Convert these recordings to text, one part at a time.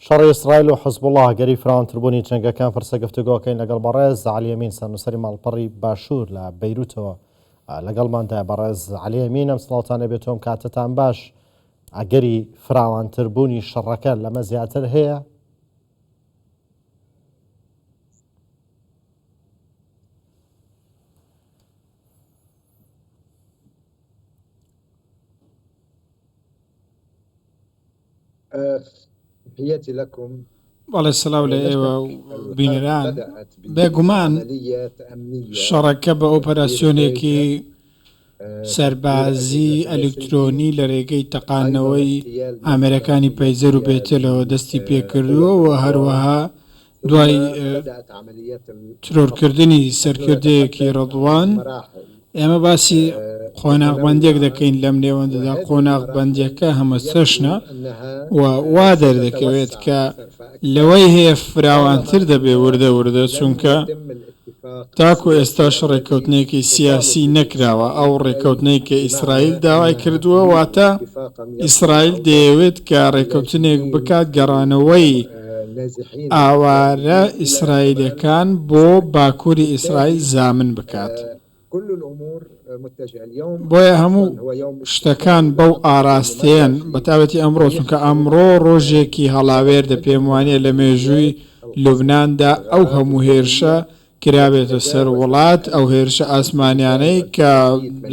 شەڕی ئیسرائیل و حزبوڵڵا، ئەگەری فراوانتربوونی جەنگەکان پرسە گفتوگۆکەین لەگەڵ بەڕێز عەلی ئەمین سەرنووسەری ماڵپەڕی باشوور لە بەیروتەوە لەگەڵماندایە. بەڕێز عەلی ئەمین ئەم سڵاوتان لێبێت و ئەم کاتەتان باش. ئەگەری فراوانتربوونی شەڕەکە لەمە زیاتر هەیە؟ بەڵێ سڵاو لە ئێوە و بینەران. بێگومان شەڕەکە بە ئۆپەراسیۆنێکی سەربازی ئەلیکترۆنی لە رێگەی تەقاندنەوەی ئامێرەکانی پەیجەر و بێتەلەوە دەستی پێکردووە و هەروەها دوای ترۆرکردنی سەرکردەیەکی ڕەدوان، ئێمە باسی قۆناغبەندییەک دەکەین لەم نێوەندەدا، قۆناغبەندییەکە هەمەچەشنە و وا دەردەکەوێت کە لەوەی هەیە فراوانتر دەبێت وردە وردە، چونکە تاکو ئێستاش ڕێککەوتنێکی سیاسی نەکراوە، ئەو ڕێککەوتنەی کە ئیسرائیل داوای کردووە، واتە ئیسرائیل دەیەوێت کە ڕێککەوتنێک بکات گەڕانەوەی ئاوارە ئیسرائیلیەکان بۆ باکوری ئیسرائیل زامن بکات. بۆیە هەموو شتەکان بەو ئاراستەیەن، بەتایبەتی ئەمڕۆ، چونکە ئەمڕۆ ڕۆژێکی هەڵاوێردە، پێموانیە لە مێژووی لوبناندا ئەو هەموو هێرشە کرابێتە سەر وڵات، ئەو هێرشە ئاسمانیانەی کە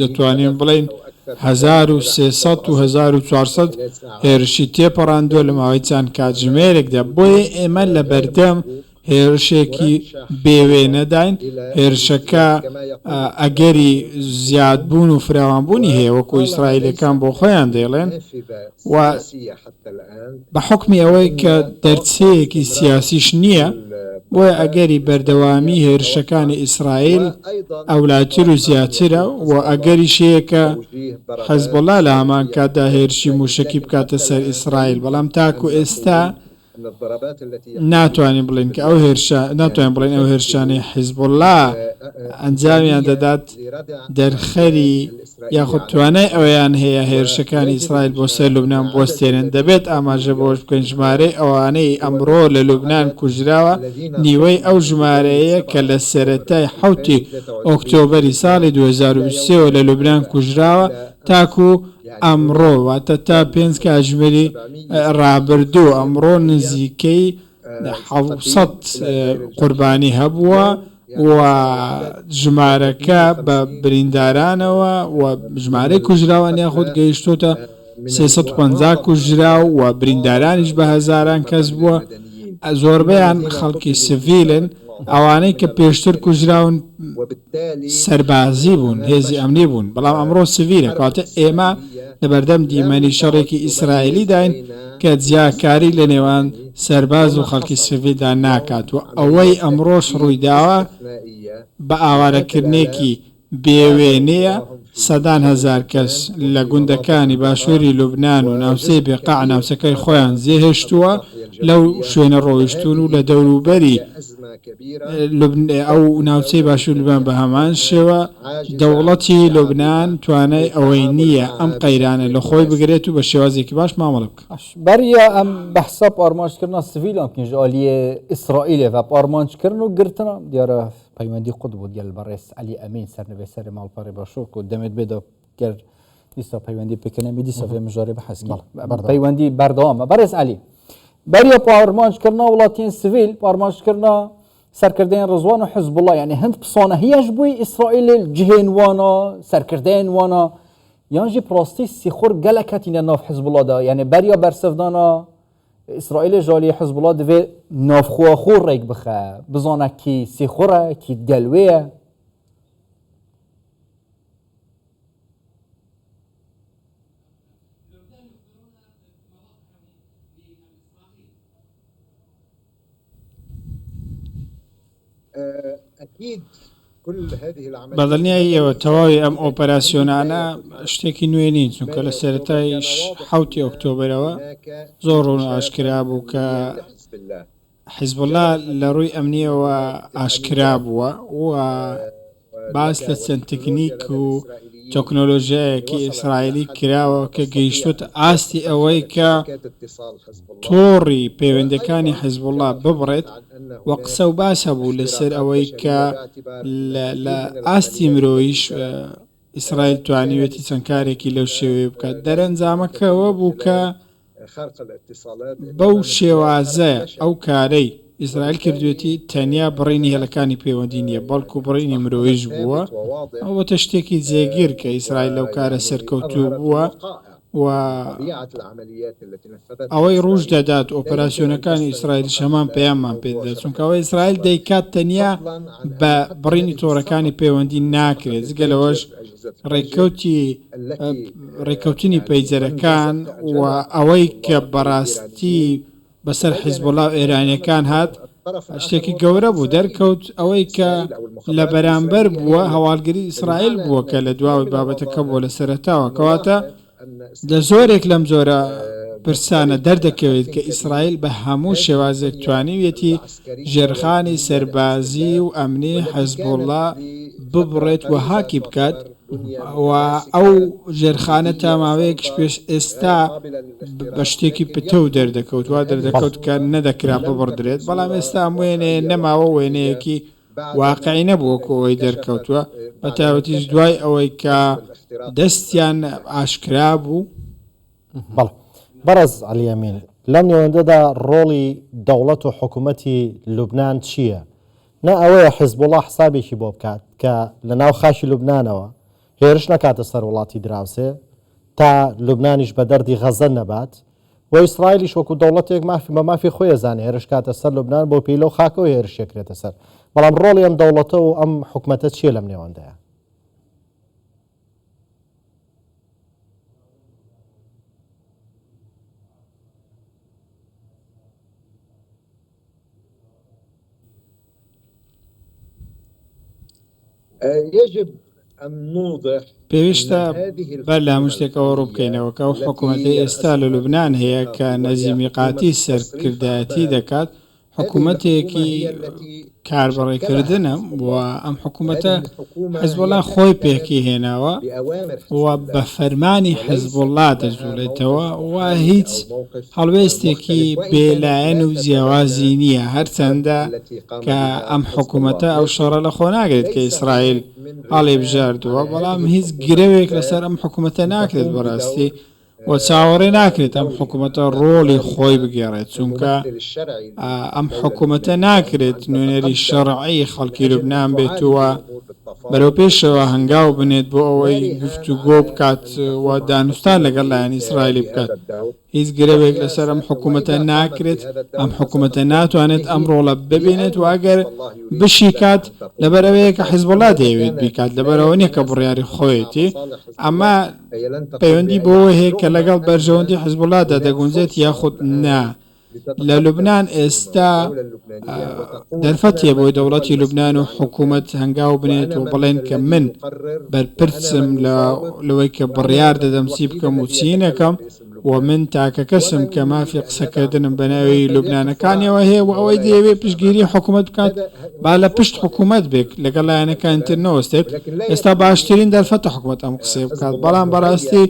دەتوانین بڵێین 1300 و 1400 هێرشی تێپەڕاندووە لە ماوەی چەند کاتژمێرێکدا، بۆیە ئێمە لەبەردەم هێرشێکی بێ وێنەداین، هێرشەکە ئەگەری زیادبوون و فراوانبوونی هەیە وەکو ئیسرائیلیەکان بۆ خۆیان دەیڵێن و بە حوکمی ئەوەی کە دەرچەیەکی سیاسیش نییە، بۆیە ئەگەری بەردەوامی هێرشەکانی ئیسرائیل ئەولاتر و زیاترە و ئەگەریش هەیە کە حزبوڵا لە هەمان کاتدا هێرشی مووشەکی بکاتە سەر ئیسرائیل، بەڵام تاکو ئێستا ناتوانین بڵێین کە ئەو هێرشە ناتوانین بڵێین ئەو هێرشانەی حیزبوڵڵا ئەنجامیان دەدات دەرخەری یاخود توانای ئەوەیان هەیە هێرشەکانی ئیسرائیل بۆ سەر لوبنان بوەستێنن. دەبێت ئاماژە بەوەش بکەین ژمارەی ئەوانەی ئەمڕۆ لە لوبنان کوژراوە نیوەی ئەو ژمارەیە کە لە سەرەتای حەوتی ئۆکتۆبەری ساڵی 2023 وە لە لوبنان کوژراوە تاکو ئەمڕۆ واتە تا پێنج کاتژمێری ڕابردوو ئەمڕۆ نزیکەی 700 قوربانی هەبووە و ژمارەکە بە بریندارانەوە و ژمارەی کوژراوان یاخود گەیشتۆتە 350 کوژراو و بریندارانیش بە هەزاران کەس بووە، زۆربەیان خەڵکی سڤیلن، ئەوانەی کە پێشتر کوژراون سەربازی بوون، هێزی ئەمنی بوون، بەڵام ئەمڕۆ سڤیلە، کەواتە ئێمە لەبەردەم دیمەنی شەڕێکی ئیسرائیلیداین کە جیاکاری لەنێوان سەرباز و خەڵکی سڤیلدا ناکات و ئەوەی ئەمڕۆش ڕوویداوە بە ئاوارەکردنێکی بێ وێنەیە، سەدان هەزار کەس لە گوندەکانی باشووری لوبنان و ناوچەی بێقاع ناوچەکەی خۆیان جێهێشتووە، لەو شوێنە ڕۆیشتوون و لە دەوروبەری ئەو ناوچەی باشووری لوبنان بە هەمان شێوە، دەوڵەتی لوبنان توانای ئەوەی نییە ئەم قەیرانە لە خۆی بگرێت و بە شێوازێکی باش مامەڵە بکات. بەریا ئەم بەحسە پارمانجکردنا سڤیلان بکەین ji aliyê Îsraîlê ve parmanckirin û girtina diyara پەیوەندی قوت بوو گەل بەڕێز عەلی ئەمین سەرنوێسەری ماڵپەڕی باشوور کو دەمێت بێ دا گەر دیسا پەیوەندی پێکەنەمی دیسا vê mijarê biheskî پەیوەندی بەردەوامە بەڕێز عەلی بەریە پارمانجکردنا وڵاتیên سڤیل پارمانجکردنا سەرکردەیان ڕزوان و حزبوڵا یعنی هەند پسانە هیش بووی ئیسرائیل جهێن وانە سەرکردەیان وانە یان ژی پراستی سیخور گەلەک هەتینە ناو حزبوڵادا یعنی بەریا بەرسڤدانا ئیسرائیل ژالی حزبوڵا divê navxwe xwe rêk bixe bizane kî sîxur e kî gel wê ye. بەدڵنیاییەوە تەواوی ئەم ئۆپەراسیۆنانە شتێکی نوێ نین، چونکە لە سەرەتای حەوتی ئۆکتۆبەرەوە زۆر ڕوون و ئاشکرا بوو کە حیزبوڵڵا لە ڕووی ئەمنییەوە ئاشکرا بووە و باس لە چەند تەکنیک و تەکنۆلۆژیایەکی ئیسرائیلی کراوە کە گەیشتووەتە ئاستی ئەوەی کە تۆڕی پەیوەندیەکانی حیزبوڵڵا ببڕێت و قسە و باس هەبوو لەسەر ئەوەی کە لە ئاستی مرۆییش ئیسرائیل توانیوێتی چەند کارێکی لەو شێوەیە بکات. دەرەنجامەکە ئەوە بوو کە بەو شێوازە ئەو کارەی ئیسرائیل کردوێتی تەنیا بڕینی هێڵەکانی پەیوەندی نییە، بەڵکو بڕینی مرۆییش بووە. ئەوە بۆتە شتێکی جێگیر کە ئیسرائیل لەو کارە سەرکەوتوو بووە و ئەوەی ڕووش دەدات ئۆپەراسیۆنەکانی ئیسرائیلیش هەمان پەیاممان پێ دەدات، چونکە ئەوەی ئیسرائیل دەیکات تەنیا بە بڕینی تۆڕەکانی پەیوەندی ناکرێت، جگە لەوەش ڕێککەوتی ڕێککەوتنی پەیجەرەکان و ئەوەی کە بەڕاستی بەسەر حیزبوڵا و ئێرانیەکان هات شتێکی گەورە بوو، دەرکەوت ئەوەی کە لە بەرامبەر بووە هەواڵگری ئیسرائیل بووە کە لە دواوەی بابەتەکە بووە لە سەرەتاوە، کەواتە لە زۆرێک لەم جۆرە پرسانە دەردەکەوێت کە ئیسرائیل بە هەموو شێوازێک توانیویەتی ژێرخانی سەربازی و ئەمنی حزبوڵا ببڕێت و هاکی بکات و ئەو ژێرخانە تا ماوەیەکیش پێش ئێستا بە شتێکی پتەو دەردەکەوت، وا دەردەکەوت کە نەدەکرا ببڕدرێت، بەڵام ئێستا ئەم وێنەیە نەماوە، وێنەیەکی واقعی نەبوو وەکو ئەوەی دەرکەوتووە، بەتایبەتیش دوای ئەوەی کە دەستیان ئاشکرا بوو. بەڵێ بەڕێز عەلی ئەمین، لەم نێوەندەدا ڕۆڵی دەوڵەت و حکوومەتی لوبنان چییە؟ نە ئەوەیە حیزبوڵا حسابێکی بۆ بکات کە لە ناو خاکی لوبنانەوە هێرش نەکاتە سەر وڵاتی دراوسێ تا لوبنانیش بە دەردی غەزە نەبات و ئیسرائیلیش وەکو دەوڵەتێک مافی بە مافی خۆی ئەزانێ هێرش کاتە سەر لوبنان بەو پێی لەو خاکەوە هێرش ئەکرێتە سەر. بەڵام ڕۆڵی ئەم دەوڵەتە و ئەم حکومەتە چییە لەم نێوەندەیا؟ پێویستە بەر لە هەموو شتێک ئەوە ڕوون بکەینەوە کە ئەو حکوومەتەی ئێستا لە لوبنان هەیە کە نەجیب میقاتی سەرکردایەتی دەکات، حکوومەتێکی کاربەڕێکردنە و ئەم حکوومەتە حزبوڵا خۆی پێکی هێناوە و بە فەرمانی حزبوڵا دەجوڵێتەوە و هیچ هەڵوێستێکی بێلایەن و جیاوازی نییە، هەرچەندە کە ئەم حکوومەتە ئەو شەڕە لەخۆ ناگرێت کە ئیسرائیل هەڵیبژاردووە، بەڵام هیچ گرەوێک لەسەر ئەم حکوومەتە ناکرێت بەڕاستی و چاوەڕێ ناکرێت ئەم حکوومەتە ڕۆڵی خۆی بگێڕێت، چونکە ئەم حکوومەتە ناکرێت نوێنەری شەڕعی خەڵکی لوبنان بێت و بەرەو پێشەوە هەنگاو بنێت بۆ ئەوەی گفتوگۆ بکات و دانوستان لەگەڵ لایەنی ئیسرائیلی بکات. هیچ گرەوێک لەسەر ئەم حکوومەتە ناکرێت، ئەم حکوومەتە ناتوانێت ئەم ڕۆڵە ببینێت و ئەگەر بشیکات لەبەر ئەوەیە کە حیزبوڵڵا دەیەوێت بیکات، لەبەر ئەوە نییە کە بڕیاری خۆیەتی. ئەمە پەیوەندی بەوە هەیە کە لەگەڵ بەرژەوەندی حیزبوڵڵادا دەگونجێت یاخود نا. لە لوبنان ئێستا دەرفەت هەیە بۆی دەوڵەتی لوبنان و حکوومەت هەنگاو بنێت و بڵێن کە من بەرپرسم لەوەی کە بڕیار دەدەم چی بکەم و چی نەکەم و من تاکە کەسم کە مافی قسەکردنم بە ناوی لوبنانەکانیەوە هەیە و ئەوەی دەیەوێت پشتگیری حکوومەت بکات با لە پشت حکوومەت بێت لەگەڵ لایەنەکانی تر نەوەستێت. ئێستا باشترین دەرفەتە حکوومەت ئەم قسەیە بکات، بەڵام بەڕاستی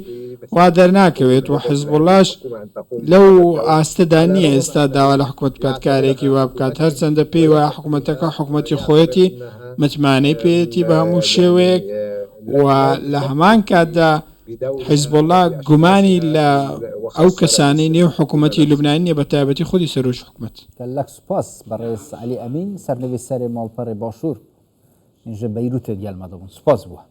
وا دەرناکەوێت و حزبوڵڵاش لەو ئاستەدا نییە ئێستا داوا لە حکومەت بکات کارێکی وا بکات، هەرچەندە پێی وایە حکومەتەکە حکومەتی خۆیەتی، متمانەی پێیەتی بە هەموو شێوەیەک و لە هەمان کاتدا حزبوڵڵا گومانی لە ئەو کەسانەی نێو حکومەتی لوبنانی نییە بە تایبەتی خودی سەرۆکی حکومەت. گەلەک سوپاس بەڕێز عەلی ئەمین سەرنویسەرێ ماڵپەڕێ باشوور ژ بەیروتێ دیالمە دەبوون سوپاس بووە.